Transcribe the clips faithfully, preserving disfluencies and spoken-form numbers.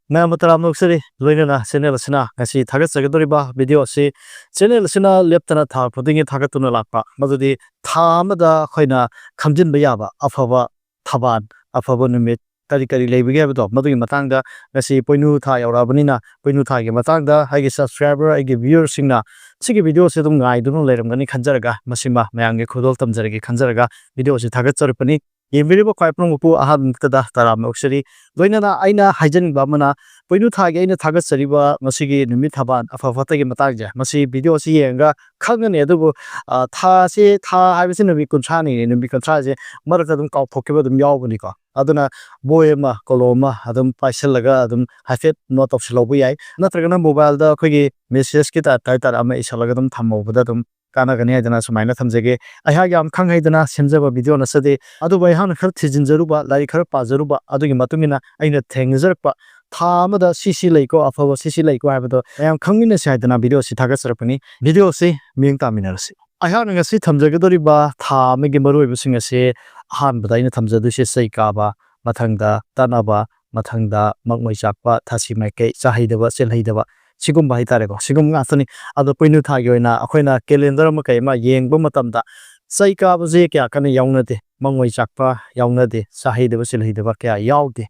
ꯃꯌꯥꯝꯕ ꯇꯔꯥꯝꯅ ꯑꯣꯛꯆꯔꯤ꯫ ꯂꯣꯏꯅꯅ ꯆꯦꯅꯦꯜ ꯑꯁꯤꯅ ꯉꯁꯤ ꯊꯥꯒꯠꯆꯒꯗꯧꯔꯤꯕ ꯚꯤꯗꯤꯑꯣ ꯑꯁꯤ ꯆꯦꯅꯦꯜ ꯑꯁꯤꯅ ꯂꯦꯞꯇꯅ ꯊꯥ ꯈꯨꯗꯤꯡꯒꯤ ꯊꯥꯒꯠꯇꯨꯅ ꯂꯥꯛꯄ, ꯃꯗꯨꯗꯤ ꯊꯥ ꯑꯃꯗ ꯑꯩꯈꯣꯏꯅ ꯈꯝꯖꯤꯟꯕ ꯌꯥꯕ ꯑꯐꯕ ꯊꯕꯥꯟ, ꯑꯐꯕ ꯅꯨꯃꯤꯠ ꯀꯔꯤ ꯀꯔꯤ ꯂꯩꯕꯒꯦ ꯍꯥꯏꯕꯗꯣ, ꯃꯗꯨꯒꯤ ꯃꯇꯥꯡꯗ ꯉꯁꯤ ꯄꯣꯏꯅꯨ ꯊꯥ ꯌꯧꯔꯛꯑꯕꯅꯤꯅ, ꯄꯣꯏꯅꯨ ꯊꯥꯒꯤ ꯃꯇꯥꯡꯗ ꯑꯩꯒꯤ ꯁꯕꯁꯀ꯭ꯔꯥꯏꯕꯔ, ꯑꯩꯒꯤ ꯚ꯭ꯌꯨꯋꯔꯁꯤꯡꯅ ꯁꯤꯒꯤ ꯚꯤꯗꯤꯑꯣꯁꯤ ꯑꯗꯨꯝ ꯉꯥꯏꯗꯨꯅ ꯂꯩꯔꯝꯒꯅꯤ ꯈꯟꯖꯔꯒ, ꯃꯁꯤꯃ ꯃꯌꯥꯝꯒꯤ ꯈꯨꯗꯣꯜ ꯇꯝꯖꯔꯒꯦ ꯈꯟꯖꯔꯒ ꯚꯤꯗꯤꯑꯣꯁꯤ ꯊꯥꯒꯠꯆꯔꯛꯄꯅꯤ꯫ ꯌꯦꯡꯕꯤꯔꯤꯕ ꯈ꯭ꯋꯥꯏ ꯄꯨꯝꯅꯃꯛꯄꯨ ꯑꯍꯥꯟꯕꯃꯛꯇꯗ ꯇꯔꯥꯝꯅ ꯑꯣꯛꯆꯔꯤ꯫ ꯂꯣꯏꯅꯅ ꯑꯩꯅ ꯍꯥꯏꯖꯅꯤꯡꯕ ꯑꯃꯅ, ꯄꯣꯏꯅꯨ ꯊꯥꯒꯤ ꯑꯩꯅ ꯊꯥꯒꯠꯆꯔꯤꯕ ꯃꯁꯤꯒꯤ ꯅꯨꯃꯤꯠ ꯊꯕꯥꯟ ꯑꯐ ꯐꯠꯇꯒꯤ ꯃꯇꯥꯡꯁꯦ, ꯃꯁꯤ ꯚꯤꯗꯤꯑꯣꯁꯤ ꯌꯦꯡꯉꯒ ꯈꯪꯒꯅꯤ꯫ ꯑꯗꯨꯕꯨ, ꯑ, ꯊꯥꯁꯦ, ꯊꯥ ꯍꯥꯏꯕꯁꯤ ꯅꯨꯃꯤꯠ ꯀꯨꯟꯊ꯭ꯔꯥꯅꯤ꯫ ꯅꯨꯃꯤꯠ ꯀꯨꯟꯊ꯭ꯔꯥꯁꯦ ꯃꯔꯛꯇ ꯑꯗꯨꯝ ꯀꯥꯎꯊꯣꯛꯈꯤꯕ ꯑꯗꯨꯝ ꯌꯥꯎꯕꯅꯤꯀꯣ꯫ ꯑꯗꯨꯅ ꯕꯣꯏ ꯑꯃ, ꯀꯣꯂꯣꯝ ꯑꯃ ꯑꯗꯨꯝ ꯄꯥꯏꯁꯤꯜꯂꯒ ꯑꯗꯨꯝ ꯍꯥꯏꯐꯦꯠ ꯅꯣꯠ ꯇꯧꯁꯤꯜꯍꯧꯕ ꯌꯥꯏ꯫ ꯅꯠꯇ꯭ꯔꯒꯅ ꯃꯣꯕꯥꯏꯜꯗ ꯑꯩꯈꯣꯏꯒꯤ ꯃꯦꯁꯦꯖꯀꯤ ꯇꯥꯏꯞꯇ ꯍꯥꯏꯇꯥꯔꯦ, ꯑꯃ ꯏꯁꯜꯂꯒ ꯑꯗꯨꯝ ꯊꯝꯍꯧꯕꯗ ꯑꯗꯨꯝ ꯀꯥꯟꯅꯒꯅꯤ ꯍꯥꯏꯗꯅ ꯁꯨꯃꯥꯏꯅ ꯊꯝꯖꯒꯦ꯫ ꯑꯩꯍꯥꯛ ꯌꯥꯝ ꯈꯪ ꯍꯩꯗꯅ ꯁꯦꯝꯖꯕ ꯚꯤꯗꯤꯑꯣ ꯅꯠꯆꯗꯦ, ꯑꯗꯨꯕꯨ ꯑꯩꯍꯥꯛꯅ ꯈꯔ ꯊꯤꯖꯤꯟꯖꯔꯨꯕ, ꯂꯥꯏꯔꯤꯛ ꯈꯔ ꯄꯥꯖꯔꯨꯕ, ꯑꯗꯨꯒꯤ ꯃꯇꯨꯡ ꯏꯟꯅ ꯑꯩꯅ ꯊꯦꯡꯅꯖꯔꯛꯄ, ꯊꯥ ꯑꯃꯗ ꯁꯤ ꯁꯤ ꯂꯩꯀꯣ, ꯑꯐꯕ ꯁꯤ ꯁꯤ ꯂꯩꯀꯣ ꯍꯥꯏꯕꯗꯣ ꯃꯌꯥꯝ ꯈꯪꯃꯤꯟꯅꯁꯤ ꯍꯥꯏꯗꯅ ꯚꯤꯗꯤꯑꯣ ꯑꯁꯤ ꯊꯥꯒꯠꯆꯔꯛꯄꯅꯤ꯫ ꯚꯤꯗꯤꯑꯣ ꯑꯁꯤ ꯃꯤꯠꯌꯦꯡ ꯇꯥꯃꯤꯟꯅꯔꯁꯤ꯫ ꯑꯩꯍꯥꯛꯅ ꯉꯁꯤ ꯊꯝꯖꯒꯗꯧꯔꯤꯕ ꯊꯥ ꯑꯃꯒꯤ ꯃꯔꯨꯑꯣꯏꯕꯁꯤꯡ ꯑꯁꯤ ꯑꯍꯥꯟꯕꯗ ꯑꯩꯅ ꯊꯝꯖꯗꯣꯏꯁꯦ ꯆꯩ ꯀꯥꯕ, ꯃꯊꯪꯗ ꯇꯠꯅꯕ, ꯃꯊꯪꯗ ꯃꯛꯃꯣꯏ ꯆꯥꯛꯄ, ꯊꯥꯁꯤ ꯃꯥꯏꯀꯩ, ꯆꯥꯍꯩꯗꯕ, ꯆꯦꯜꯍꯩꯗꯕ, ꯁꯤꯒꯨꯝꯕ ꯍꯥꯏꯇꯥꯔꯦꯀꯣ꯫ ꯁꯤꯒꯨꯝꯕ ꯉꯥꯛꯇꯅꯤ꯫ ꯑꯗꯣ ꯄꯣꯏꯅꯨ ꯊꯥꯒꯤ ꯑꯣꯏꯅ ꯑꯩꯈꯣꯏꯅ ꯀꯦꯂꯦꯟꯗꯔ ꯑꯃ ꯀꯩ ꯑꯃ ꯌꯦꯡꯕ ꯃꯇꯝꯗ ꯆꯩ ꯀꯥꯕꯁꯦ ꯀꯌꯥ ꯀꯟꯅ ꯌꯥꯎꯅꯗꯦ, ꯃꯛꯃꯣꯏ ꯆꯥꯛꯄ ꯌꯥꯎꯅꯗꯦ, ꯆꯥꯍꯩꯗꯕ, ꯆꯦꯜꯍꯩꯗꯕ ꯀꯌꯥ ꯌꯥꯎꯗꯦ꯫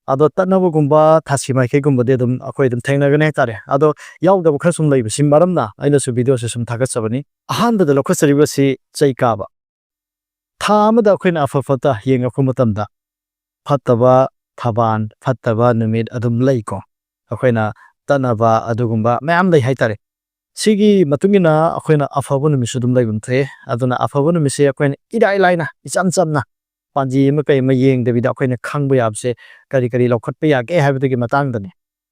ꯑꯗꯣ ꯇꯠꯅꯕꯒꯨꯝꯕ, ꯊꯥꯁꯤ ꯃꯥꯏꯀꯩꯒꯨꯝꯕꯗꯤ ꯑꯗꯨꯝ ꯑꯩꯈꯣꯏ ꯑꯗꯨꯝ ꯊꯦꯡꯅꯒꯅꯤ ꯍꯥꯏꯇꯥꯔꯦ꯫ ꯑꯗꯣ ꯌꯥꯎꯗꯕ ꯈꯔ ꯁꯨꯝ ꯂꯩꯕꯁꯤ ꯃꯔꯝꯅ ꯑꯩꯅꯁꯨ ꯚꯤꯗꯤꯑꯣꯁꯦ ꯁꯨꯝ ꯊꯥꯒꯠꯆꯕꯅꯤ꯫ ꯑꯍꯥꯟꯕꯗ ꯂꯧꯈꯠꯆꯔꯤꯕꯁꯤ ꯆꯩ ꯀꯥꯕ꯫ ꯊꯥ ꯑꯃꯗ ꯑꯩꯈꯣꯏꯅ ꯑꯐ ꯐꯠꯇ ꯌꯦꯡꯉꯛꯄ ꯃꯇꯝꯗ ꯐꯠꯇꯕ ꯊꯕꯥꯟ, ꯐꯠꯇꯕ ꯅꯨꯃꯤꯠ ꯑꯗꯨꯝ ꯂꯩꯀꯣ꯫ ꯑꯩꯈꯣꯏꯅ ꯇꯠꯅꯕ ꯑꯗꯨꯒꯨꯝꯕ ꯃꯌꯥꯝ ꯂꯩ ꯍꯥꯏꯇꯥꯔꯦ꯫ ꯁꯤꯒꯤ ꯃꯇꯨꯡ ꯏꯟꯅ ꯑꯩꯈꯣꯏꯅ ꯑꯐꯕ ꯅꯨꯃꯤꯠꯁꯨ ꯑꯗꯨꯝ ꯂꯩꯕ ꯊꯣꯛꯑꯦ꯫ ꯑꯗꯨꯅ ꯑꯐꯕ ꯅꯨꯃꯤꯠꯁꯦ ꯑꯩꯈꯣꯏꯅ ꯏꯔꯥꯏ ꯂꯥꯏꯅ, ꯏꯆꯝ ꯆꯝꯅ ꯄꯥꯟꯖꯤ ꯑꯃ ꯀꯩ ꯑꯃ ꯌꯦꯡꯗꯕꯤꯗ ꯑꯩꯈꯣꯏꯅ ꯈꯪꯕ ꯌꯥꯕꯁꯦ ꯀꯔꯤ ꯀꯔꯤ ꯂꯧꯈꯠꯄ ꯌꯥꯒꯦ ꯍꯥꯏꯕꯗꯨꯒꯤ ꯃꯇꯥꯡꯗꯅꯤ꯫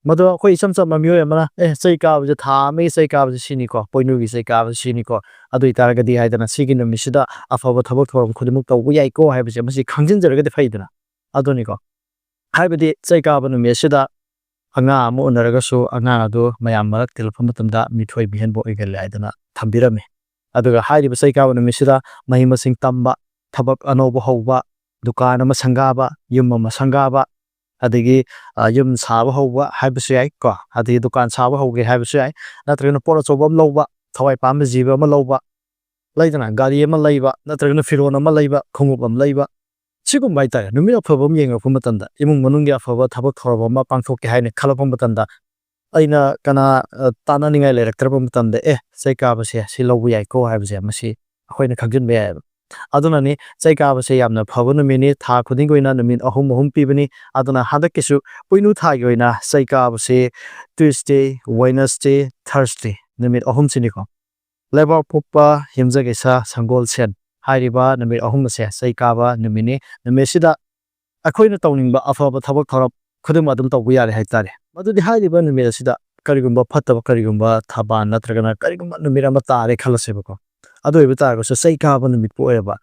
ꯃꯗꯣ ꯑꯩꯈꯣꯏ ꯏꯆꯝ ꯆꯝꯕ ꯃꯤꯑꯣꯏ ꯑꯃꯅ, "ꯑꯦ, ꯆꯩ ꯀꯥꯕꯁꯦ, ꯊꯥ ꯑꯃꯒꯤ ꯆꯩ ꯀꯥꯕꯁꯦ ꯁꯤꯅꯤꯀꯣ, ꯄꯣꯏꯅꯨꯒꯤ ꯆꯩ ꯀꯥꯕꯁꯦ ꯁꯤꯅꯤꯀꯣ, ꯑꯗꯨ ꯑꯣꯏꯇꯥꯔꯒꯗꯤ" ꯍꯥꯏꯗꯅ ꯁꯤꯒꯤ ꯅꯨꯃꯤꯠꯁꯤꯗ ꯑꯐꯕ ꯊꯕꯛ ꯊꯧꯔꯝ ꯈꯨꯗꯤꯡꯃꯛ ꯇꯧꯕ ꯌꯥꯏꯀꯣ ꯍꯥꯏꯕꯁꯦ ꯃꯁꯤ ꯈꯪꯖꯤꯟꯖꯔꯒꯗꯤ ꯐꯩꯗꯅ꯫ ꯑꯗꯨꯅꯤꯀꯣ꯫ ꯍꯥꯏꯕꯗꯤ ꯆꯩ ꯀꯥꯕ ꯅꯨꯃꯤꯠ ꯑꯁꯤꯗ ꯑꯉꯥꯡ ꯑꯃ ꯎꯅꯔꯒꯁꯨ ꯑꯉꯥꯡ ꯑꯗꯨ ꯃꯌꯥꯝ ꯃꯔꯛ ꯇꯤꯜꯂꯛꯄ ꯃꯇꯝꯗ ꯃꯤꯊꯣꯏ ꯃꯤꯍꯦꯟꯕ ꯑꯣꯏꯒꯜꯂꯦ ꯍꯥꯏꯗꯅ ꯊꯝꯕꯤꯔꯝꯃꯤ꯫ ꯑꯗꯨꯒ ꯍꯥꯏꯔꯤꯕ ꯆꯩ ꯀꯥꯕ ꯅꯨꯃꯤꯠꯁꯤꯗ ꯃꯍꯩ ꯃꯁꯤꯡ ꯇꯝꯕ, ꯊꯕꯛ ꯑꯅꯧꯕ ꯍꯧꯕ, ꯗꯨꯀꯥꯟ ꯑꯃ ꯁꯪꯒꯥꯕ, ꯌꯨꯝ ꯑꯃ ꯁꯪꯒꯥꯕ, ꯑꯗꯒꯤ ꯑ, ꯌꯨꯝ ꯁꯥꯕ ꯍꯧꯕ ꯍꯥꯏꯕꯁꯨ ꯌꯥꯏ ꯀꯣ, ꯑꯗꯒꯤ ꯗꯨꯀꯥꯟ ꯁꯥꯕ ꯍꯧꯒꯦ ꯍꯥꯏꯕꯁꯨ ꯌꯥꯏ, ꯅꯠꯇ꯭ꯔꯒꯅ ꯄꯣꯠ ꯑꯆꯧꯕ ꯑꯃ ꯂꯧꯕ, ꯊꯋꯥꯏ ꯄꯥꯟꯕ ꯖꯤꯕ ꯑꯃ ꯂꯧꯕ, ꯂꯩꯗꯅ, ꯒꯥꯔꯤ ꯑꯃ ꯂꯩꯕ, ꯅꯠꯇ꯭ꯔꯒꯅ ꯐꯤꯔꯣꯜ ꯑꯃ ꯂꯩꯕ, ꯈꯣꯡꯎꯞ ꯑꯃ ꯂꯩꯕ, ꯁꯤꯒꯨꯝꯕ ꯍꯥꯏꯇꯥꯔꯦ꯫ ꯅꯨꯃꯤꯠ ꯑꯐꯕ ꯑꯃ ꯌꯦꯡꯉꯛꯄ ꯃꯇꯝꯗ, ꯏꯃꯨꯡ ꯃꯅꯨꯡꯒꯤ ꯑꯐꯕ ꯊꯕꯛ ꯊꯧꯔꯝ ꯑꯃ ꯄꯥꯡꯊꯣꯛꯀꯦ ꯍꯥꯏꯅ ꯈꯜꯂꯛꯄ ꯃꯇꯝꯗ, ꯑꯩꯅ ꯀꯅꯥ ꯑ, ꯇꯥꯟꯅꯅꯤꯡꯉꯥꯏ ꯂꯩꯔꯛꯇ꯭ꯔꯕ ꯃꯇꯝꯗ, "ꯑꯦ, ꯆꯩ ꯀꯥꯕꯁꯦ ꯁꯤ ꯂꯧꯕ ꯌꯥꯏꯀꯣ" ꯍꯥꯏꯕꯁꯦ ꯃꯁꯤ ꯑꯩꯈꯣꯏꯅ ꯈꯪꯖꯤꯟꯕ ꯌꯥꯏꯑꯕ꯫ ꯑꯗꯨꯅꯅꯤ ꯆꯩ ꯀꯥꯕꯁꯦ ꯌꯥꯝꯅ ꯐꯕ ꯅꯨꯃꯤꯠꯅꯤ, ꯊꯥ ꯈꯨꯗꯤꯡꯒꯤ ꯑꯣꯏꯅ ꯅꯨꯃꯤꯠ ꯑꯍꯨꯝ ꯑꯍꯨꯝ ꯄꯤꯕꯅꯤ꯫ ꯑꯗꯨꯅ ꯍꯟꯗꯛꯀꯤꯁꯨ ꯄꯣꯏꯅꯨ ꯊꯥꯒꯤ ꯑꯣꯏꯅ ꯆꯩ ꯀꯥꯕꯁꯦ Tuesday, Wednesday, Thursday ꯅꯨꯃꯤꯠ ꯑꯍꯨꯝꯁꯤꯅꯤꯀꯣ꯫ ꯂꯩꯕꯥꯛꯄꯣꯛꯄ, ꯌꯨꯝꯖꯀꯩꯁ, ꯁꯪꯒꯣꯜꯁꯦꯟ ꯍꯥꯏꯔꯤꯕ ꯅꯨꯃꯤꯠ ꯑꯍꯨꯝ ꯑꯁꯦ ꯆꯩ ꯀꯥꯕ ꯅꯨꯃꯤꯠꯅꯤ꯫ ꯅꯨꯃꯤꯠꯁꯤꯗ ꯑꯩꯈꯣꯏꯅ ꯇꯧꯅꯤꯡꯕ ꯑꯐꯕ ꯊꯕꯛ ꯊꯧꯔꯝ ꯈꯨꯗꯤꯡꯃꯛ ꯑꯗꯨꯝ ꯇꯧꯕ ꯌꯥꯔꯦ ꯍꯥꯏꯇꯥꯔꯦ꯫ ꯃꯗꯨꯗꯤ ꯍꯥꯏꯔꯤꯕ ꯅꯨꯃꯤꯠ ꯑꯁꯤꯗ ꯀꯔꯤꯒꯨꯝꯕ ꯐꯠꯇꯕ ꯀꯔꯤꯒꯨꯝꯕ ꯊꯕꯥꯟ ꯅꯠꯇ꯭ꯔꯒꯅ ꯀꯔꯤꯒꯨꯝꯕ ꯅꯨꯃꯤꯠ ꯑꯃ ꯇꯥꯔꯦ ꯈꯜꯂꯁꯦꯕꯀꯣ꯫ ꯑꯗꯨ ꯑꯣꯏꯕ ꯇꯥꯔꯒꯁꯨ ꯆꯩ ꯀꯥꯕ ꯅꯨꯃꯤꯠꯄꯨ ꯑꯣꯏꯔꯕ,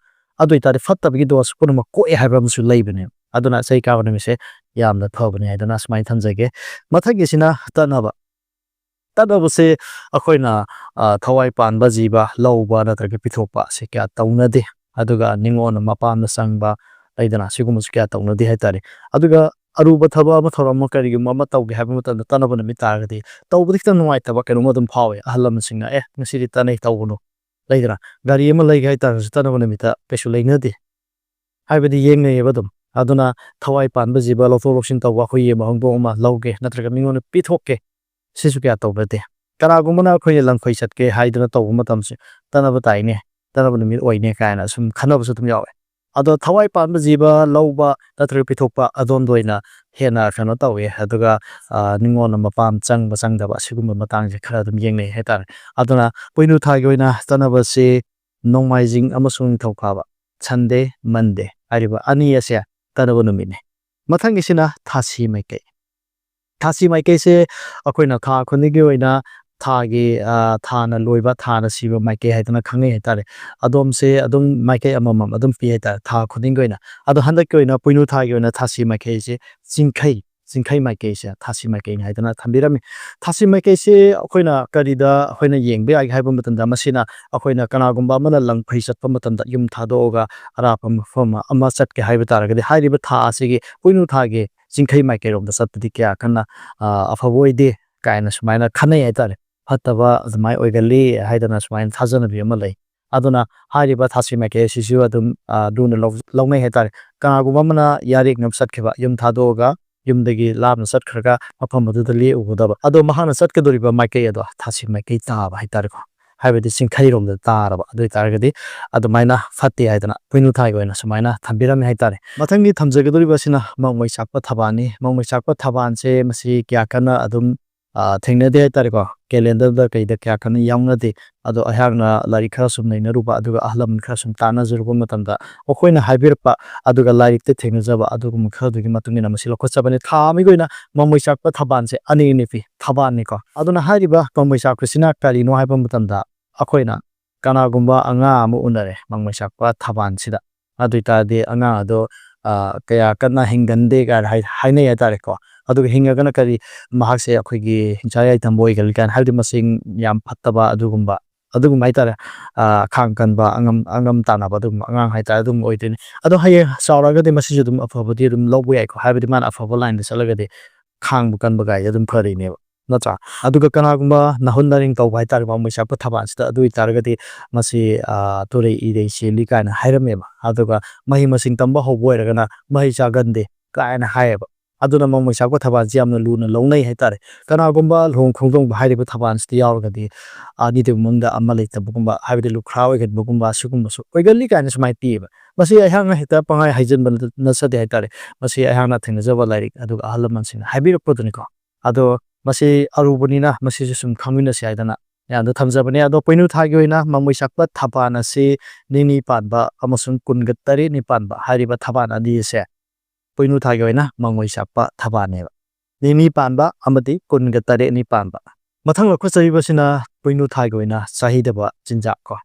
ꯑꯗꯨ ꯑꯣꯏꯇꯥꯔꯗꯤ ꯐꯠꯇꯕꯒꯤ ꯗꯣꯁ ꯄꯨꯝꯅꯃꯛ ꯀꯣꯛꯑꯦ ꯍꯥꯏꯕ ꯑꯃꯁꯨ ꯂꯩꯕꯅꯦ꯫ ꯑꯗꯨꯅ ꯆꯩ ꯀꯥꯕ ꯅꯨꯃꯤꯠꯁꯦ ꯌꯥꯝꯅ ꯐꯕꯅꯦ ꯍꯥꯏꯗꯅ ꯁꯨꯃꯥꯏꯅ ꯊꯝꯖꯒꯦ꯫ ꯃꯊꯪꯒꯤꯁꯤꯅ ꯇꯠꯅꯕ꯫ ꯇꯠꯅꯕꯁꯦ ꯑꯩꯈꯣꯏꯅ, ꯑ, ꯊꯋꯥꯏ ꯄꯥꯟꯕ ꯖꯤꯕ ꯂꯧꯕ ꯅꯠꯇ꯭ꯔꯒ ꯄꯤꯊꯣꯛꯄ ꯑꯁꯤ ꯀꯌꯥ ꯇꯧꯅꯗꯦ꯫ ꯑꯗꯨꯒ ꯅꯤꯉꯣꯜꯅ ꯃꯄꯥꯝꯗ ꯆꯪꯕ ꯂꯩꯗꯅ, ꯁꯤꯒꯨꯝꯕꯁꯨ ꯀꯌꯥ ꯇꯧꯅꯗꯦ ꯍꯥꯏꯇꯥꯔꯦ꯫ ꯑꯗꯨꯒ ꯑꯔꯨꯕ ꯊꯕꯛ ꯑꯃ ꯊꯧꯔꯝ ꯑꯃ ꯀꯔꯤꯒꯨꯝꯕ ꯑꯃ ꯇꯧꯒꯦ ꯍꯥꯏꯕ ꯃꯇꯝꯗ ꯇꯠꯅꯕ ꯅꯨꯃꯤꯠ ꯇꯥꯔꯒꯗꯤ ꯇꯧꯕꯗ ꯈꯤꯇꯪ ꯅꯨꯡꯉꯥꯏꯇꯕ ꯀꯩꯅꯣꯝ ꯑꯗꯨꯝ ꯐꯥꯎꯋꯦ꯫ ꯑꯍꯜ ꯂꯃꯟꯁꯤꯡꯅ "ꯑꯦ, ꯉꯁꯤꯗꯤ ꯇꯠꯅꯩ, ꯇꯧꯒꯅꯨ", ꯂꯩꯗꯅ, ꯒꯥꯔꯤ ꯑꯃ ꯂꯩꯒꯦ ꯍꯥꯏꯇꯥꯔꯒꯁꯨ ꯇꯠꯅꯕ ꯅꯨꯃꯤꯠꯇ ꯀꯩꯁꯨ ꯂꯩꯅꯗꯦ꯫ ꯍꯥꯏꯕꯗꯤ ꯌꯦꯡꯅꯩꯌꯦꯕ ꯑꯗꯨꯝ꯫ ꯑꯗꯨꯅ ꯊꯋꯥꯏ ꯄꯥꯟꯕ ꯖꯤꯕ ꯂꯧꯊꯣꯛ ꯂꯧꯁꯤꯟ ꯇꯧꯕ, ꯑꯩꯈꯣꯏ ꯌꯦꯟꯕ ꯍꯧꯗꯣꯡ ꯑꯃ ꯂꯧꯒꯦ ꯅꯠꯇ꯭ꯔꯒ ꯃꯤꯉꯣꯟꯗ ꯄꯤꯊꯣꯛꯀꯦ, ꯁꯤꯁꯨ ꯀꯌꯥ ꯇꯧꯅꯗꯦ꯫ ꯀꯅꯥꯒꯨꯝꯕꯅ ꯑꯩꯈꯣꯏꯅ ꯂꯪꯐꯩ ꯆꯠꯀꯦ ꯍꯥꯏꯗꯅ ꯇꯧꯕ ꯃꯇꯝꯁꯦ, "ꯇꯠꯅꯕ ꯇꯥꯏꯅꯦ, ꯇꯠꯅꯕ ꯅꯨꯃꯤꯠ ꯑꯣꯏꯅꯦ" ꯀꯥꯏꯅ ꯁꯨꯝ ꯈꯟꯅꯕꯁꯨ ꯑꯗꯨꯝ ꯌꯥꯎꯋꯦ꯫ ꯑꯗꯣ ꯊꯋꯥꯏ ꯄꯥꯟꯕ ꯖꯤꯕ ꯂꯧꯕ ꯅꯠꯇ꯭ꯔꯒ ꯄꯤꯊꯣꯛꯄ ꯑꯗꯣꯝꯗ ꯑꯣꯏꯅ ꯍꯦꯟꯅ ꯀꯩꯅꯣ ꯇꯧꯋꯦ꯫ ꯑꯗꯨꯒ, ꯑ, ꯅꯤꯉꯣꯜꯅ ꯃꯄꯥꯝ ꯆꯪꯕ ꯆꯪꯗꯕ ꯑꯁꯤꯒꯨꯝꯕ ꯃꯇꯥꯡꯁꯦ ꯈꯔ ꯑꯗꯨꯝ ꯌꯦꯡꯅꯩ ꯍꯥꯏꯇꯥꯔꯦ꯫ ꯑꯗꯨꯅ ꯄꯣꯏꯅꯨ ꯊꯥꯒꯤ ꯑꯣꯏꯅ ꯇꯠꯅꯕꯁꯤ ꯅꯣꯡꯃꯥꯏꯖꯤꯡ ꯑꯃꯁꯨꯡ ꯅꯤꯡꯊꯧꯀꯥꯕ, Sunday, Monday ꯍꯥꯏꯔꯤꯕ ꯑꯅꯤ ꯑꯁꯦ ꯇꯠꯅꯕ ꯅꯨꯃꯤꯠꯅꯤ꯫ ꯃꯊꯪꯒꯤꯁꯤꯅ ꯊꯥꯁꯤ ꯃꯥꯏꯀꯩ꯫ ꯊꯥꯁꯤ ꯃꯥꯏꯀꯩꯁꯦ ꯑꯩꯈꯣꯏꯅ ꯊꯥ ꯈꯨꯗꯤꯡꯒꯤ ꯑꯣꯏꯅ ꯊꯥꯒꯤ, ꯑ, ꯊꯥꯅ ꯂꯣꯏꯕ, ꯊꯥꯅ ꯁꯤꯕ ꯃꯥꯏꯀꯩ ꯍꯥꯏꯗꯅ ꯈꯪꯅꯩ ꯍꯥꯏꯇꯥꯔꯦ꯫ ꯑꯗꯣꯝꯁꯦ ꯑꯗꯨꯝ ꯃꯥꯏꯀꯩ ꯑꯃꯃꯝ ꯑꯗꯨꯝ ꯄꯤ ꯍꯥꯏꯇꯥꯔꯦ, ꯊꯥ ꯈꯨꯗꯤꯡꯒꯤ ꯑꯣꯏꯅ꯫ ꯑꯗꯣ ꯍꯟꯗꯛꯀꯤ ꯑꯣꯏꯅ ꯄꯣꯏꯅꯨ ꯊꯥꯒꯤ ꯑꯣꯏꯅ ꯊꯥꯁꯤ ꯃꯥꯏꯀꯩꯁꯦ ꯆꯤꯡꯈꯩ, ꯆꯤꯡꯈꯩ ꯃꯥꯏꯀꯩꯁꯦ ꯊꯥꯁꯤ ꯃꯥꯏꯀꯩꯅꯤ ꯍꯥꯏꯗꯅ ꯊꯝꯕꯤꯔꯝꯃꯤ꯫ ꯊꯥꯁꯤ ꯃꯥꯏꯀꯩꯁꯦ ꯑꯩꯈꯣꯏꯅ ꯀꯔꯤꯗ ꯑꯩꯈꯣꯏꯅ ꯌꯦꯡꯕ ꯌꯥꯒꯦ ꯍꯥꯏꯕ ꯃꯇꯝꯗ, ꯃꯁꯤꯅ ꯑꯩꯈꯣꯏꯅ ꯀꯅꯥꯒꯨꯝꯕ ꯑꯃꯅ ꯂꯪꯐꯩ ꯆꯠꯄ ꯃꯇꯝꯗ, ꯌꯨꯝ ꯊꯥꯗꯣꯛꯑꯒ ꯑꯔꯥꯞꯄ ꯃꯐꯝ ꯑꯃ ꯆꯠꯀꯦ ꯍꯥꯏꯕ ꯇꯥꯔꯒꯗꯤ, ꯍꯥꯏꯔꯤꯕ ꯊꯥ ꯑꯁꯤꯒꯤ ꯄꯣꯏꯅꯨ ꯊꯥꯒꯤ ꯆꯤꯡꯈꯩ ꯃꯥꯏꯀꯩꯔꯣꯝꯗ ꯆꯠꯄꯗꯤ ꯀꯌꯥ ꯀꯟꯅ, ꯑ, ꯑꯐꯕ ꯑꯣꯏꯗꯦ ꯀꯥꯏꯅ ꯁꯨꯃꯥꯏꯅ ꯈꯟꯅꯩ ꯍꯥꯏꯇꯥꯔꯦ꯫ ꯐꯠꯇꯕ ꯑꯗꯨꯃꯥꯏꯅ ꯑꯣꯏꯒꯜꯂꯤ ꯍꯥꯏꯗꯅ ꯁꯨꯃꯥꯏꯅ ꯊꯥꯖꯅꯕꯤ ꯑꯃ ꯂꯩ꯫ ꯑꯗꯨꯅ ꯍꯥꯏꯔꯤꯕ ꯊꯥꯁꯤ ꯃꯥꯏꯀꯩ ꯑꯁꯤꯁꯨ ꯑꯗꯨꯝ, ꯑ, ꯂꯨꯅ ꯂꯧ-, ꯂꯧꯅꯩ ꯍꯥꯏꯇꯥꯔꯦ꯫ ꯀꯅꯥꯒꯨꯝꯕ ꯑꯃꯅ ꯌꯥꯔꯦꯛꯅꯕ ꯆꯠꯈꯤꯕ, ꯌꯨꯝ ꯊꯥꯗꯣꯛꯑꯒ ꯌꯨꯝꯗꯒꯤ ꯂꯥꯞꯅ ꯆꯠꯈ꯭ꯔꯒ ꯃꯐꯝ ꯑꯗꯨꯗ ꯂꯦꯛꯎꯒꯗꯕ꯫ ꯑꯗꯣ ꯃꯍꯥꯛꯅ ꯆꯠꯀꯗꯧꯔꯤꯕ ꯃꯥꯏꯀꯩ ꯑꯗꯣ ꯊꯥꯁꯤ ꯃꯥꯏꯀꯩ ꯇꯥꯕ ꯍꯥꯏꯇꯥꯔꯦꯀꯣ꯫ ꯍꯥꯏꯕꯗꯤ ꯆꯤꯡꯈꯩꯔꯣꯝꯗ ꯇꯥꯔꯕ꯫ ꯑꯗꯨ ꯑꯣꯏꯇꯥꯔꯒꯗꯤ ꯑꯗꯨꯃꯥꯏꯅ ꯐꯠꯇꯦ ꯍꯥꯏꯗꯅ ꯄꯣꯏꯅꯨ ꯊꯥꯒꯤ ꯑꯣꯏꯅ ꯁꯨꯃꯥꯏꯅ ꯊꯝꯕꯤꯔꯝꯃꯦ ꯍꯥꯏꯇꯥꯔꯦ꯫ ꯃꯊꯪꯒꯤ ꯊꯝꯖꯒꯗꯧꯔꯤꯕ ꯑꯁꯤꯅ ꯃꯪꯉꯣꯏ ꯆꯥꯛꯄ ꯊꯕꯥꯜꯅꯤ꯫ ꯃꯪꯉꯣꯏ ꯆꯥꯛꯄ ꯊꯕꯥꯜꯁꯦ ꯃꯁꯤ ꯀꯌꯥ ꯀꯟꯅ ꯑꯗꯨꯝ, ꯑ, ꯊꯦꯡꯅꯗꯦ ꯍꯥꯏꯇꯥꯔꯦꯀꯣ꯫ ꯀꯦꯂꯦꯟꯗꯔꯗ ꯀꯩꯗ ꯀꯌꯥ ꯀꯟꯅ ꯌꯥꯎꯅꯗꯦ꯫ ꯑꯗꯣ ꯑꯩꯍꯥꯛꯅ ꯂꯥꯏꯔꯤꯛ ꯈꯔ ꯁꯨꯝ ꯅꯩꯅꯔꯨꯕ, ꯑꯗꯨꯒ ꯑꯍꯜ ꯂꯃꯟ ꯈꯔ ꯁꯨꯝ ꯇꯥꯟꯅꯖꯔꯨꯕ ꯃꯇꯝꯗ ꯃꯈꯣꯏꯅ ꯍꯥꯏꯕꯤꯔꯛꯄ, ꯑꯗꯨꯒ ꯂꯥꯏꯔꯤꯛꯇ ꯊꯦꯡꯅꯖꯕ ꯑꯗꯨꯒꯨꯝꯕ ꯈꯔꯗꯨꯒꯤ ꯃꯇꯨꯡ ꯏꯟꯅ ꯃꯁꯤ ꯂꯧꯈꯠꯆꯕꯅꯤ꯫ ꯊꯥ ꯑꯃꯒꯤ ꯑꯣꯏꯅ ꯃꯪꯉꯣꯏ ꯆꯥꯛꯄ ꯊꯕꯥꯜꯁꯦ ꯑꯅꯤꯅꯤ ꯄꯤ꯫ ꯊꯕꯥꯜꯅꯤꯀꯣ꯫ ꯑꯗꯨꯅ ꯍꯥꯏꯔꯤꯕ ꯃꯪꯉꯣꯏ ꯆꯥꯛꯄꯁꯤꯅ ꯀꯔꯤꯅꯣ ꯍꯥꯏꯕ ꯃꯇꯝꯗ ꯑꯩꯈꯣꯏꯅ ꯀꯅꯥꯒꯨꯝꯕ ꯑꯉꯥꯡ ꯑꯃ ꯎꯅꯔꯦ ꯃꯪꯉꯣꯏ ꯆꯥꯛꯄ ꯊꯕꯥꯜꯁꯤꯗ꯫ ꯑꯗꯨ ꯑꯣꯏꯇꯥꯔꯗꯤ ꯑꯉꯥꯡ ꯑꯗꯣ, ꯑ, ꯀꯌꯥ ꯀꯟꯅ ꯍꯤꯡꯒꯟꯗꯦ ꯀꯥꯏꯅ ꯍꯥꯏ-, ꯍꯥꯏꯅꯩ ꯍꯥꯏꯇꯥꯔꯦꯀꯣ꯫ ꯑꯗꯨꯒ ꯍꯤꯡꯉꯒꯅ ꯀꯔꯤ, ꯃꯍꯥꯛꯁꯦ ꯑꯩꯈꯣꯏꯒꯤ ꯍꯤꯡꯆꯥ ꯌꯥꯏꯊꯪꯕ ꯑꯣꯏꯒꯜꯂꯤ ꯀꯥꯏꯅ, ꯍꯥꯏꯕꯗꯤ ꯃꯆꯤꯡ ꯌꯥꯝ ꯐꯠꯇꯕ ꯑꯗꯨꯒꯨꯝꯕ, ꯑꯗꯨꯒꯨꯝꯕ ꯍꯥꯏꯇꯥꯔꯦ꯫ ꯑ, ꯈꯥꯡ ꯀꯟꯕ, ꯑꯉꯝ, ꯑꯉꯝ ꯇꯥꯟꯅꯕ ꯑꯗꯨꯒꯨꯝꯕ ꯑꯉꯥꯡ ꯍꯥꯏꯇꯥꯔꯦ, ꯑꯗꯨꯒꯨꯝꯕ ꯑꯣꯏꯗꯣꯏꯅꯤ꯫ ꯑꯗꯣ ꯍꯌꯦꯡ ꯆꯥꯎꯔꯛꯑꯒꯗꯤ ꯃꯁꯤꯁꯨ ꯑꯗꯨꯝ ꯑꯐꯕꯗꯤ ꯑꯗꯨꯝ ꯂꯧꯕ ꯌꯥꯏꯀꯣ, ꯍꯥꯏꯕꯗꯤ ꯃꯥꯅ ꯑꯐꯕ ꯂꯥꯏꯟꯗ ꯆꯠꯂꯒꯗꯤ ꯈꯥꯡꯕ ꯀꯟꯕ ꯀꯥꯏꯁꯦ ꯑꯗꯨꯝ ꯐꯔꯤꯅꯦꯕ꯫ ꯅꯠꯇ꯭ꯔꯥ? ꯑꯗꯨꯒ ꯀꯅꯥꯒꯨꯝꯕ ꯅꯥꯍꯨꯠ ꯅꯥꯔꯤꯡ ꯇꯧꯕ ꯍꯥꯏꯇꯥꯔꯦ, ꯃꯃꯩ ꯆꯥꯛꯄ ꯊꯕꯥꯜꯁꯤꯗ, ꯑꯗꯨ ꯑꯣꯏꯇꯥꯔꯒꯗꯤ ꯃꯁꯤ, ꯑ, ꯇꯨꯔꯩ ꯏꯔꯩ ꯆꯦꯜꯂꯤ ꯀꯥꯏꯅ ꯍꯥꯏꯔꯝꯃꯦꯕ꯫ ꯑꯗꯨꯒ ꯃꯍꯩ ꯃꯁꯤꯡ ꯇꯝꯕ ꯍꯧꯕ ꯑꯣꯏꯔꯒꯅ ꯃꯍꯩ ꯆꯥꯒꯟꯗꯦ ꯀꯥꯏꯅ ꯍꯥꯏꯌꯦꯕ꯫ ꯑꯗꯨꯅ ꯃꯃꯩ ꯆꯥꯛꯄ ꯊꯕꯥꯜꯁꯤ ꯌꯥꯝꯅ ꯂꯨꯅ ꯂꯧꯅꯩ ꯍꯥꯏꯇꯥꯔꯦ꯫ ꯀꯅꯥꯒꯨꯝꯕ ꯂꯨꯍꯣꯡ ꯈꯣꯡꯗꯣꯡꯕ ꯍꯥꯏꯔꯤꯕ ꯊꯕꯥꯜꯁꯤꯗ ꯌꯥꯎꯔꯒꯗꯤ ꯑꯅꯤꯗꯨꯒꯤ ꯃꯅꯨꯡꯗ ꯑꯃ ꯂꯩꯇꯕꯒꯨꯝꯕ, ꯍꯥꯏꯕꯗꯤ ꯂꯨꯈ꯭ꯔꯥ ꯑꯣꯏꯒꯟꯕꯒꯨꯝꯕ, ꯁꯤꯒꯨꯝꯕꯁꯨ ꯑꯣꯏꯒꯜꯂꯤ ꯀꯥꯏꯅ ꯁꯨꯃꯥꯏꯅ ꯄꯤꯌꯦꯕ꯫ ꯃꯁꯤ ꯑꯩꯍꯥꯛꯅ ꯍꯦꯛꯇ ꯄꯪꯍꯥꯏ ꯍꯥꯏꯖꯤꯟꯕ ꯅꯠꯆꯗꯦ ꯍꯥꯏꯇꯥꯔꯦ꯫ ꯃꯁꯤ ꯑꯩꯍꯥꯛꯅ ꯊꯦꯡꯅꯖꯕ ꯂꯥꯏꯔꯤꯛ ꯑꯗꯨꯒ ꯑꯍꯜ ꯂꯃꯟꯁꯤꯡꯅ ꯍꯥꯏꯕꯤꯔꯛꯄꯗꯨꯅꯤꯀꯣ꯫ ꯑꯗꯣ ꯃꯁꯤ ꯑꯔꯨꯕꯅꯤꯅ ꯃꯁꯤꯁꯨ ꯁꯨꯝ ꯈꯪꯃꯤꯟꯅꯁꯤ ꯍꯥꯏꯗꯅ ꯃꯌꯥꯝꯗ ꯊꯝꯖꯕꯅꯦ꯫ ꯑꯗꯣ ꯄꯣꯏꯅꯨ ꯊꯥꯒꯤ ꯑꯣꯏꯅ ꯃꯃꯣꯏ ꯆꯥꯛꯄ ꯊꯕꯥꯟ ꯑꯁꯤ ꯅꯤꯅꯤ ꯄꯥꯟꯕ ꯑꯃꯁꯨꯡ ꯀꯨꯟꯒ ꯇꯔꯦꯠꯅꯤ ꯄꯥꯟꯕ ꯍꯥꯏꯔꯤꯕ ꯊꯕꯥꯟ ꯑꯅꯤ ꯑꯁꯦ ꯄꯣꯏꯅꯨ ꯊꯥꯒꯤ ꯑꯣꯏꯅ ꯃꯃꯣꯏ ꯆꯥꯛꯄ ꯊꯕꯥꯟꯅꯦꯕ꯫ ꯅꯤꯅꯤ ꯄꯥꯟꯕ ꯑꯃꯗꯤ ꯀꯨꯟꯒ ꯇꯔꯦꯠꯅꯤ ꯄꯥꯟꯕ꯫ ꯃꯊꯪ ꯂꯧꯈꯠꯆꯔꯤꯕꯁꯤꯅ ꯄꯣꯏꯅꯨ ꯊꯥꯒꯤ ꯑꯣꯏꯅ ꯆꯥꯍꯤꯗꯕ ꯆꯤꯟꯖꯥꯛ ꯀꯣ꯫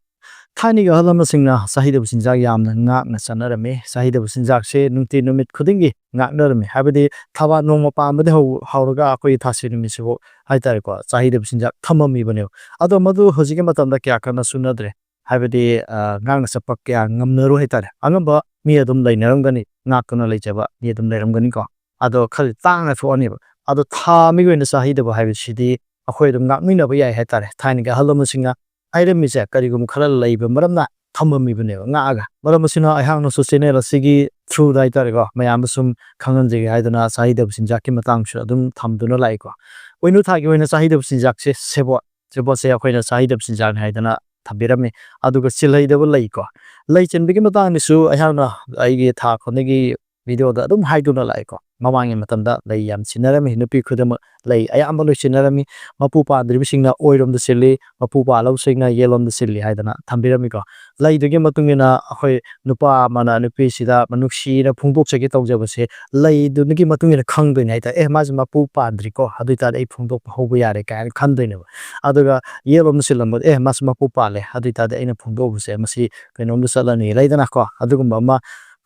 ꯊꯥꯏꯅꯒꯤ ꯑꯍꯜ ꯂꯃꯟꯁꯤꯡꯅ ꯆꯥꯍꯤꯗꯕ ꯆꯤꯟꯖꯥꯛ ꯌꯥꯝꯅ ꯉꯥꯛꯅ ꯆꯠꯅꯔꯝꯃꯤ꯫ ꯆꯥꯍꯤꯗꯕ ꯆꯤꯟꯖꯥꯛꯁꯦ ꯅꯨꯡꯇꯤ ꯅꯨꯃꯤꯠ ꯈꯨꯗꯤꯡꯒꯤ ꯉꯥꯛꯅꯔꯝꯃꯤ꯫ ꯍꯥꯏꯕꯗꯤ ꯊꯕꯥꯟ ꯅꯣꯡꯃ ꯄꯥꯟꯕꯗꯒꯤ ꯍꯧ-, ꯍꯧꯔꯒ ꯑꯩꯈꯣꯏꯒꯤ ꯊꯥꯁꯤ ꯅꯨꯃꯤꯠꯁꯤꯕꯨ ꯍꯥꯏꯇꯥꯔꯦꯀꯣ, ꯆꯥꯍꯤꯗꯕ ꯆꯤꯟꯖꯥꯛ ꯊꯝꯃꯝꯃꯤꯕꯅꯦꯕ꯫ ꯑꯗꯣ ꯃꯗꯨ ꯍꯧꯖꯤꯛꯀꯤ ꯃꯇꯝꯗ ꯀꯌꯥ ꯀꯟꯅ ꯆꯨꯅꯗ꯭ꯔꯦ꯫ ꯍꯥꯏꯕꯗꯤ, ꯑ, ꯉꯥꯛꯅ ꯆꯠꯄ ꯀꯌꯥ ꯉꯝꯅꯔꯣꯏ ꯍꯥꯏꯇꯥꯔꯦ꯫ ꯑꯉꯝꯕ ꯃꯤ ꯑꯗꯨꯝ ꯂꯩꯅꯔꯝꯒꯅꯤ, ꯉꯥꯛꯇꯨꯅ ꯂꯩꯖꯕ ꯃꯤ ꯑꯗꯨꯝ ꯂꯩꯔꯝꯒꯅꯤꯀꯣ꯫ ꯑꯗꯣ ꯈꯔꯗꯤ ꯇꯥꯡꯅ ꯊꯣꯛꯑꯅꯦꯕ꯫ ꯑꯗꯣ ꯊꯥ ꯑꯃꯒꯤ ꯑꯣꯏꯅ ꯆꯥ ꯍꯩꯗꯕ ꯍꯥꯏꯕꯁꯤꯗꯤ ꯑꯩꯈꯣꯏ ꯑꯗꯨꯝ ꯉꯥꯛꯃꯤꯟꯅꯕ ꯌꯥꯏ ꯍꯥꯏꯇꯥꯔꯦ꯫ ꯊꯥꯏꯅꯒꯤ ꯑꯍꯜ ꯂꯃꯟꯁꯤꯡꯅ ꯍꯥꯏꯔꯝꯃꯤꯁꯦ ꯀꯔꯤꯒꯨꯝꯕ ꯈꯔ ꯂꯩꯕ ꯃꯔꯝꯅ ꯊꯝꯃꯝꯃꯤꯕꯅꯦꯕ ꯉꯥꯛꯑꯒ꯫ ꯃꯔꯝ ꯑꯁꯤꯅ ꯑꯩꯍꯥꯛꯅꯁꯨ ꯆꯦꯅꯦꯜ ꯑꯁꯤꯒꯤ ꯊ꯭ꯔꯨꯗ ꯍꯥꯏꯇꯥꯔꯦꯀꯣ, ꯃꯌꯥꯝꯗ ꯁꯨꯝ ꯈꯪꯍꯟꯖꯒꯦ ꯍꯥꯏꯗꯅ ꯆꯥ ꯍꯩꯗꯕ ꯆꯤꯟꯖꯥꯛꯀꯤ ꯃꯇꯥꯡꯁꯨ ꯑꯗꯨꯝ ꯊꯝꯗꯨꯅ ꯂꯥꯛꯏꯀꯣ꯫ ꯄꯣꯏꯅꯨ ꯊꯥꯒꯤ ꯑꯣꯏꯅ ꯆꯥ ꯍꯩꯗꯕ ꯆꯤꯟꯖꯥꯛꯁꯦ ꯁꯦꯕꯣꯠ꯫ ꯁꯦꯕꯣꯠꯁꯦ ꯑꯩꯈꯣꯏꯅ ꯆꯥ ꯍꯩꯗꯕ ꯆꯤꯟꯖꯥꯛꯅꯤ ꯍꯥꯏꯗꯅ ꯊꯝꯕꯤꯔꯝꯃꯤ꯫ ꯑꯗꯨꯒ ꯆꯤꯜꯍꯩꯗꯕ ꯂꯩꯀꯣ꯫ ꯂꯩ ꯆꯤꯟꯕꯒꯤ ꯃꯇꯥꯡꯗꯁꯨ ꯑꯩꯍꯥꯛꯅ ꯑꯩꯒꯤ ꯊꯥ ꯈꯨꯗꯤꯡꯒꯤ ꯚꯤꯗꯤꯑꯣꯗ ꯑꯗꯨꯝ ꯍꯥꯏꯗꯨꯅ ꯂꯥꯛꯑꯦꯀꯣ꯫ ꯃꯃꯥꯡꯒꯤ ꯃꯇꯝꯗ ꯂꯩ ꯌꯥꯝ ꯆꯤꯟꯅꯔꯝꯃꯤ, ꯅꯨꯄꯤ ꯈꯨꯗꯤꯡꯃꯛ ꯂꯩ ꯑꯌꯥꯝꯕ ꯂꯣꯏ ꯆꯤꯟꯅꯔꯝꯃꯤ꯫ ꯃꯄꯨ ꯄꯥꯟꯗ꯭ꯔꯤꯕꯁꯤꯡꯅ ꯑꯣꯏꯔꯣꯝꯗ ꯆꯤꯜꯂꯤ, ꯃꯄꯨ ꯄꯥꯜꯂꯕꯁꯤꯡꯅ ꯌꯦꯠꯂꯣꯝꯗ ꯆꯤꯜꯂꯤ ꯍꯥꯏꯗꯅ ꯊꯝꯕꯤꯔꯝꯃꯤꯀꯣ꯫ ꯂꯩꯗꯨꯒꯤ ꯃꯇꯨꯡ ꯏꯟꯅ ꯑꯩꯈꯣꯏ ꯅꯨꯄꯥ ꯑꯃꯅ ꯅꯨꯄꯤꯁꯤꯗ ꯅꯨꯡꯁꯤꯅ ꯐꯣꯡꯗꯣꯛꯆꯒꯦ ꯇꯧꯖꯕꯁꯦ ꯂꯩꯗꯨꯒꯤ ꯃꯇꯨꯡ ꯏꯟꯅ ꯈꯪꯗꯣꯏꯅꯦ ꯍꯥꯏꯇꯥꯔꯦ꯫ "ꯑꯦ, ꯃꯥꯁꯦ ꯃꯄꯨ ꯄꯥꯟꯗ꯭ꯔꯤꯀꯣ, ꯑꯗꯨ ꯑꯣꯏꯇꯥꯔꯗꯤ ꯑꯩ ꯐꯣꯡꯗꯣꯛꯄ ꯍꯧꯕ ꯌꯥꯔꯦ" ꯀꯥꯏꯅ ꯈꯟꯗꯣꯏꯅꯦꯕ꯫ ꯑꯗꯨꯒ ꯌꯦꯠꯂꯣꯝꯗ ꯆꯤꯜꯂꯝꯕꯗ, "ꯑꯦ, ꯃꯥꯁꯦ ꯃꯄꯨ ꯄꯥꯜꯂꯦ, ꯑꯗꯨ ꯑꯣꯏꯇꯥꯔꯗꯤ ꯑꯩꯅ ꯐꯣꯡꯗꯣꯛꯎꯕꯁꯦ ꯃꯁꯤ ꯀꯩꯅꯣꯝꯗ ꯆꯠꯂꯅꯤ" ꯂꯩꯗꯅꯀꯣ꯫ ꯑꯗꯨꯒꯨꯝꯕ ꯑꯃ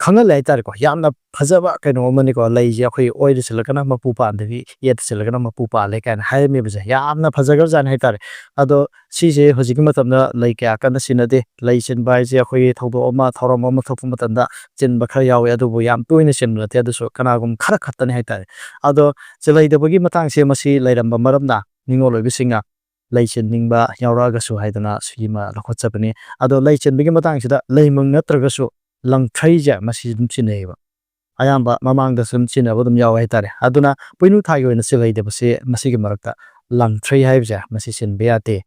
ꯈꯪꯍꯜꯂꯦ ꯍꯥꯏꯇꯥꯔꯦꯀꯣ꯫ ꯌꯥꯝꯅ ꯐꯖꯕ ꯀꯩꯅꯣ ꯑꯃꯅꯤꯀꯣ꯫ ꯂꯩꯁꯦ ꯑꯩꯈꯣꯏ ꯑꯣꯏꯗ ꯆꯤꯜꯂꯒꯅ ꯃꯄꯨ ꯄꯥꯟꯗꯕꯤ, ꯌꯦꯠꯇ ꯆꯤꯜꯂꯒꯅ ꯃꯄꯨ ꯄꯥꯜꯂꯦ ꯀꯥꯏꯅ ꯍꯥꯏꯔꯝꯃꯤꯕꯁꯦ ꯌꯥꯝꯅ ꯐꯖꯈ꯭ꯔꯖꯥꯠꯅꯤ ꯍꯥꯏꯇꯥꯔꯦ꯫ ꯑꯗꯣ ꯁꯤꯁꯦ ꯍꯧꯖꯤꯛꯀꯤ ꯃꯇꯝꯗ ꯂꯩ ꯀꯌꯥ ꯀꯟꯅ ꯆꯤꯟꯅꯗꯦ꯫ ꯂꯩ ꯆꯤꯟꯕ ꯍꯥꯏꯁꯦ ꯑꯩꯈꯣꯏꯒꯤ ꯊꯧꯗꯣꯛ ꯑꯃ, ꯊꯧꯔꯝ ꯑꯃ ꯊꯣꯛꯄ ꯃꯇꯝꯗ ꯆꯤꯟꯕ ꯈꯔ ꯌꯥꯎꯋꯦ, ꯑꯗꯨꯕꯨ ꯌꯥꯝ ꯇꯣꯏꯅ ꯆꯤꯟꯕ ꯅꯠꯇꯦ꯫ ꯑꯗꯨꯁꯨ ꯀꯅꯥꯒꯨꯝꯕ ꯈꯔ ꯈꯛꯇꯅꯤ ꯍꯥꯏꯇꯥꯔꯦ꯫ ꯑꯗꯣ ꯆꯤꯜꯍꯩꯗꯕꯒꯤ ꯃꯇꯥꯡꯁꯦ ꯃꯁꯤ ꯂꯩꯔꯝꯕ ꯃꯔꯝꯅ ꯅꯤꯡꯉꯣꯜ ꯑꯣꯏꯕꯁꯤꯡꯅ ꯂꯩ ꯆꯤꯟꯅꯤꯡꯕ ꯌꯥꯎꯔꯛꯑꯒꯁꯨ ꯍꯥꯏꯗꯅ ꯁꯤꯃ ꯂꯧꯈꯠꯆꯕꯅꯤ꯫ ꯑꯗꯣ ꯂꯩ ꯆꯤꯟꯕꯒꯤ ꯃꯇꯥꯡꯁꯤꯗ ꯂꯩꯃꯛ ꯅꯠꯇ꯭ꯔꯒꯁꯨ ꯂꯪꯊ꯭ꯔꯩꯁꯦ ꯃꯁꯤ ꯑꯗꯨꯝ ꯆꯤꯟꯅꯩꯌꯦꯕ꯫ ꯑꯌꯥꯝꯕ ꯃꯃꯥꯡꯗꯁꯨ ꯑꯗꯨꯝ ꯆꯤꯟꯅꯕ ꯑꯗꯨꯝ ꯌꯥꯎꯋꯦ ꯍꯥꯏꯇꯥꯔꯦ꯫ ꯑꯗꯨꯅ ꯄꯣꯏꯅꯨ ꯊꯥꯒꯤ ꯑꯣꯏꯅ ꯆꯤꯜꯍꯩꯗꯕꯁꯦ ꯃꯁꯤꯒꯤ ꯃꯔꯛꯇ ꯂꯪꯊ꯭ꯔꯩ ꯍꯥꯏꯕꯁꯦ ꯃꯁꯤ ꯆꯤꯟꯕ ꯌꯥꯗꯦ,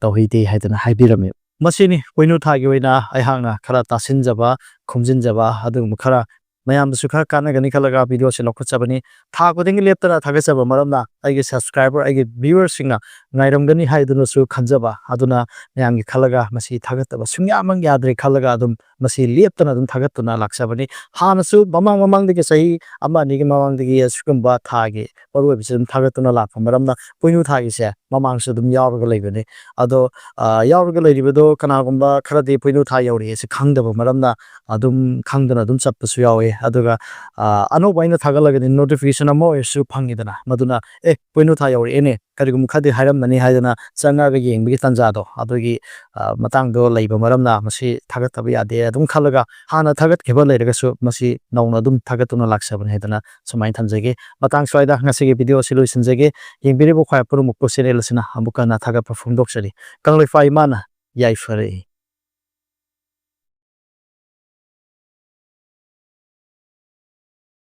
ꯇꯧꯍꯩꯗꯦ ꯍꯥꯏꯗꯅ ꯍꯥꯏꯕꯤꯔꯝꯃꯤ꯫ ꯃꯁꯤꯅꯤ ꯄꯣꯏꯅꯨ ꯊꯥꯒꯤ ꯑꯣꯏꯅ ꯑꯩꯍꯥꯛꯅ ꯈꯔ ꯇꯥꯁꯤꯟꯖꯕ, ꯈꯣꯝꯖꯤꯟꯖꯕ ꯑꯗꯨꯒꯨꯝꯕ ꯈꯔ ꯃꯌꯥꯝꯗꯁꯨ ꯈꯔ ꯀꯥꯟꯅꯒꯅꯤ ꯈꯜꯂꯒ ꯚꯤꯗꯤꯑꯣꯁꯦ ꯂꯧꯈꯠꯆꯕꯅꯤ꯫ ꯊꯥ ꯈꯨꯗꯤꯡꯒꯤ ꯂꯦꯞꯇꯅ ꯊꯥꯒꯠꯆꯕ ꯃꯔꯝꯅ ꯑꯩꯒꯤ ꯁꯕꯁꯀ꯭ꯔꯥꯏꯕꯔ, ꯑꯩꯒꯤ ꯚ꯭ꯌꯨꯋꯔꯁꯤꯡꯅ ꯉꯥꯏꯔꯝꯒꯅꯤ ꯍꯥꯏꯗꯨꯅꯁꯨ ꯈꯟꯖꯕ꯫ ꯑꯗꯨꯅ ꯃꯌꯥꯝꯒꯤ ꯈꯜꯂꯒ ꯃꯁꯤ ꯊꯥꯒꯠꯇꯕ ꯁꯨꯡꯌꯥꯃꯛ ꯌꯥꯗ꯭ꯔꯦ ꯈꯜꯂꯒ ꯑꯗꯨꯝ ꯃꯁꯤ ꯂꯦꯞꯇꯅ ꯑꯗꯨꯝ ꯊꯥꯒꯠꯇꯨꯅ ꯂꯥꯛꯆꯕꯅꯤ꯫ ꯍꯥꯟꯅꯁꯨ ꯃꯃꯥꯡ ꯃꯃꯥꯡꯗꯒꯤ, ꯆꯍꯤ ꯑꯃ ꯑꯅꯤꯒꯤ ꯃꯃꯥꯡꯗꯒꯤ ꯑꯁꯤꯒꯨꯝꯕ ꯊꯥꯒꯤ ꯃꯔꯨꯑꯣꯏꯕꯁꯦ ꯑꯗꯨꯝ ꯊꯥꯒꯠꯇꯨꯅ ꯂꯥꯛꯄ ꯃꯔꯝꯅ ꯄꯣꯏꯅꯨ ꯊꯥꯒꯤꯁꯦ ꯃꯃꯥꯡꯁꯨ ꯑꯗꯨꯝ ꯌꯥꯎꯔꯒ ꯂꯩꯕꯅꯤ꯫ ꯑꯗꯣ, ꯑ, ꯌꯥꯎꯔꯒ ꯂꯩꯔꯤꯕꯗꯣ ꯀꯅꯥꯒꯨꯝꯕ ꯈꯔꯗꯤ ꯄꯣꯏꯅꯨ ꯊꯥ ꯌꯧꯔꯛꯑꯦꯁꯦ ꯈꯪꯗꯕ ꯃꯔꯝꯅ ꯑꯗꯨꯝ ꯈꯪꯗꯅ ꯑꯗꯨꯝ ꯆꯠꯄꯁꯨ ꯌꯥꯎꯋꯦ꯫ ꯑꯗꯨꯒ ꯑ, ꯑꯅꯧꯕ ꯑꯩꯅ ꯊꯥꯒꯠꯂꯒꯗꯤ ꯅꯣꯇꯤꯐꯤꯀꯦꯁꯟ ꯑꯃ ꯑꯣꯏꯔꯁꯨ ꯐꯪꯉꯤꯗꯅ, ꯃꯗꯨꯅ "ꯑꯦ, ꯄꯣꯏꯅꯨ ꯊꯥ ꯌꯧꯔꯛꯑꯦꯅꯦ, ꯀꯔꯤꯒꯨꯝꯕ ꯈꯔꯗꯤ ꯍꯥꯏꯔꯝꯃꯅꯤ" ꯍꯥꯏꯗꯅ ꯆꯪꯉꯒ ꯌꯦꯡꯕꯒꯤ ꯇꯥꯟꯖꯥꯗꯣ, ꯑꯗꯨꯒꯤ ꯑ, ꯃꯇꯥꯡꯗꯣ ꯂꯩꯕ ꯃꯔꯝꯅ ꯃꯁꯤ ꯊꯥꯒꯠꯇꯕ ꯌꯥꯗꯦ ꯑꯗꯨꯝ ꯈꯜꯂꯒ, ꯍꯥꯟꯅ ꯊꯥꯒꯠꯈꯤꯕ ꯂꯩꯔꯒꯁꯨ ꯃꯁꯤ ꯅꯧꯅ ꯑꯗꯨꯝ ꯊꯥꯒꯠꯇꯨꯅ ꯂꯥꯛꯆꯕꯅꯤ ꯍꯥꯏꯗꯅ ꯁꯨꯃꯥꯏꯅ ꯊꯝꯖꯒꯦ꯫ ꯃꯇꯥꯡ ꯁ꯭ꯋꯥꯏꯗ ꯉꯁꯤꯒꯤ ꯚꯤꯗꯤꯑꯣ ꯑꯁꯤ ꯂꯣꯏꯁꯤꯟꯖꯒꯦ꯫ ꯌꯦꯡꯕꯤꯔꯤꯕ ꯈ꯭ꯋꯥꯏ ꯄꯨꯝꯅꯃꯛꯄꯨ ꯆꯦꯅꯦꯜ ꯑꯁꯤꯅ ꯑꯃꯨꯛ ꯍꯟꯅ ꯊꯥꯒꯠꯄ ꯐꯣꯡꯗꯣꯛꯆꯔꯤ꯫ ꯀꯪꯂꯩꯄꯥꯛ ꯏꯃꯥꯅ ꯌꯥꯏꯐꯔꯦ꯫